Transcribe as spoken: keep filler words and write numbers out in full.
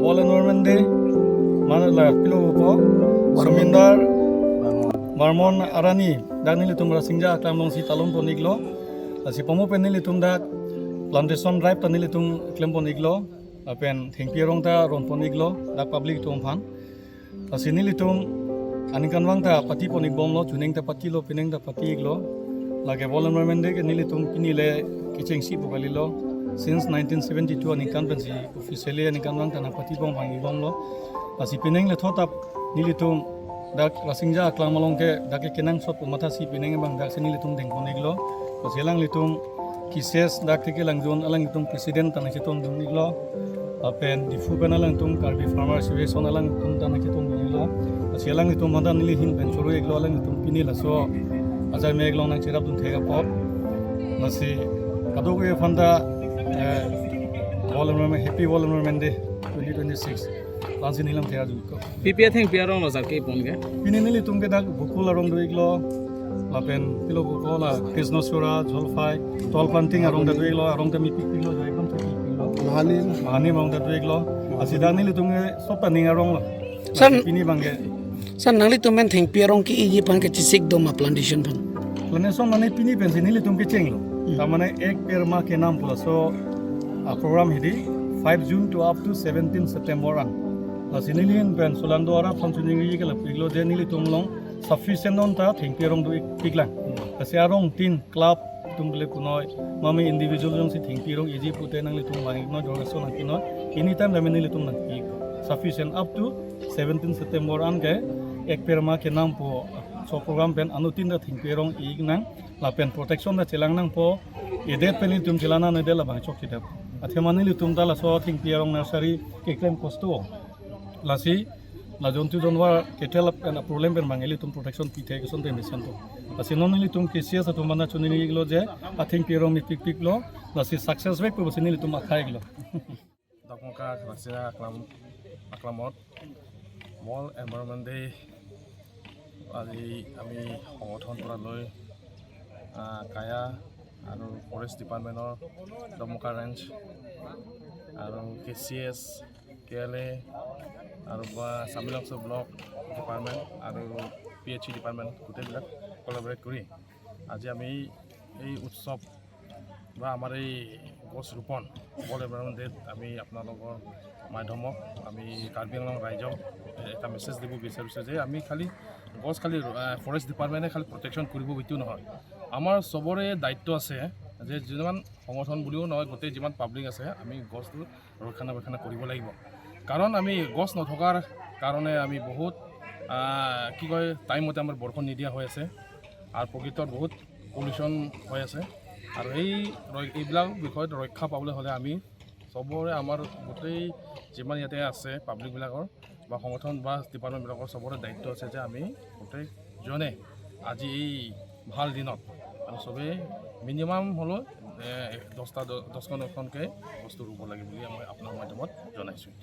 World Environment Day, mana la pilo ko, Sumindar Barmon arni, dak nelitum Rasingja aklam alongsi talon pon-iklo. Lasi pamo pen nelitum dak plantation drive ta nelitum klem pon-iklo. Lapen thengpi arong ta ron pon-iklo dak public atum aphan. Lasi nelitum aningkanvang ta pati pon-ikbomlo, chuning ta patilo, pining ta pati-iklo. Lake World Environment Day ke nelitum pini le kechengsi pu kalilo. Since nineteen seventy-two aningkan pensi officially aningkanvang ta nangpatibom vang-ikbomlo. Lasi pining le thotap nelitum dak Rasingja aklam along ke dak ke kenangsot pu mathasi pining abang daksi nelitum deng pon-iklo. Lasi alanglitum K C S dak ke langjon alanglitum president ta nangchetongdun-iklo. Lapen Diphu pen alangtum Karbi Farmer Association alangtum ta nangchetongdun-iklo. Lasi alanglitum aphan ta neli ahin pen choro-iklo, alanglitum pini laso ajai mek along nangcherapdun thek apot. Lasi kadokave aphan ta, eh, World Environment, Happy World Environment Day twenty twenty-six. Lasi neli lam thek arju-iklo. Pi pi athengpi arong lo sar kepon ke? Pini nelitum ke dak Bokul arong do-iklo. Lapen pilo Bokul la Krishna Chura, Jolphai, tall planting arong ta do-iklo, arong ta mepikpiklo, jo ekdom mepikpiklo. Mahanim. Mahanim arong ta do-iklo. Lasi dak nelitum ke sob ta ning arong lo. Sir, pini abang ke. Sir, nanglitum pen thengpi arong ke-ikji aphan ke chesik doma plantation aphan? Plantation mane pini pensi nelitum kechenglo. Hmm. Ta mane Ek Ped Maa Ke Naam pu laso, ah, program hedi five June to up to seventeen September an. Lasi neli ahin pen solangdo arap aphan chuningri ke lapu-iklo je nelitum along sufficient non ta thengpi arong do-ik, iklang. Lasi arong tin club atum bile punoi, mame individual jongsi thengpi arong-ikji pute nanglitum vang-iknon, jorgaso nangpinon, anytime dame nelitum nangpi-ik. Sufficient up to seventeen September an ke Ek Ped Maa Ke Naam pu laso program pen anuttin ta thengpi arong-ik nang, lapen protection ta chelang nangpo, edet pen nelitum chelang nang, edet labang chokchedetpo. Athema nelitum ta laso thengpi arong nursery keklem kosto. Lasi la jontu jonwar kethe lapen a-problem pen abang ilitum protection pithe ke asonte mesen to. Lasi non nelitum K C S atum aphan ta chuningri-iklo je athengpi arong mepikpiklo, lasi success vek pu pusi nelitum akhai-iklo. Dokmoka Rasingja aklam, aklamot World Environment Day আজি আমি সংগঠন পৰা লৈ, আহ, কায়া আৰু ফৰেষ্ট ডিপাৰ্টমেণ্টৰ, ডমকা ৰেঞ্জ আৰু কে চি এছ, কে এল এ আৰু বা চামৰাংচু ব্লক ডিপাৰ্টমেণ্ট আৰু পি এইচ ই ডিপাৰ্টমেণ্ট গোটেইবিলাক কলাবৰেট কৰি আজি আমি এই উৎসৱ বা আমাৰ এই গছ ৰোপণ, ৱৰ্ল্ড এনভাইৰনমেণ্ট ডেত আমি আপোনালোকৰ মাধ্যমত আমি কাৰ্বি আংলং ৰাইজক এটা মেছেজ দিব বিচাৰিছোঁ যে আমি খালি গছ খালি, আহ, ফৰেষ্ট ডিপাৰ্টমেণ্টে খালি প্ৰটেকশ্যন কৰিব, এইটো নহয়। আমাৰ চবৰে দায়িত্ব আছে যে যিমান সংগঠন বুলিও নহয়, গোটেই যিমান পাব্লিক আছে, আমি গছটো ৰক্ষণাবেক্ষণ কৰিব লাগিব। কাৰণ আমি গছ নথকাৰ কাৰণে আমি বহুত, আহ, কি কয়, টাইম মতে আমাৰ বৰষুণ নিদিয়া হৈ আছে আৰু প্ৰকৃতিৰ বহুত পলিউশ্যন হৈ আছে। আৰু এই ৰ-, এইবিলাক বিষয়ত ৰক্ষা পাবলৈ হ'লে আমি চবৰে, আমাৰ গোটেই যিমান ইয়াতে আছে পাব্লিকবিলাকৰ বা সংগঠন বা ডিপাৰ্টমেণ্টবিলাকৰ চবৰে দায়িত্ব আছে যে আমি গোটেইজনে আজি এই ভাল দিনত আমি চবেই মিনিমাম হ'লেও, এ, দহটা, দ-, দহখন, দহখনকৈ গছটো ৰুব লাগে বুলি মই আপোনাৰ মাধ্যমত জনাইছোঁ।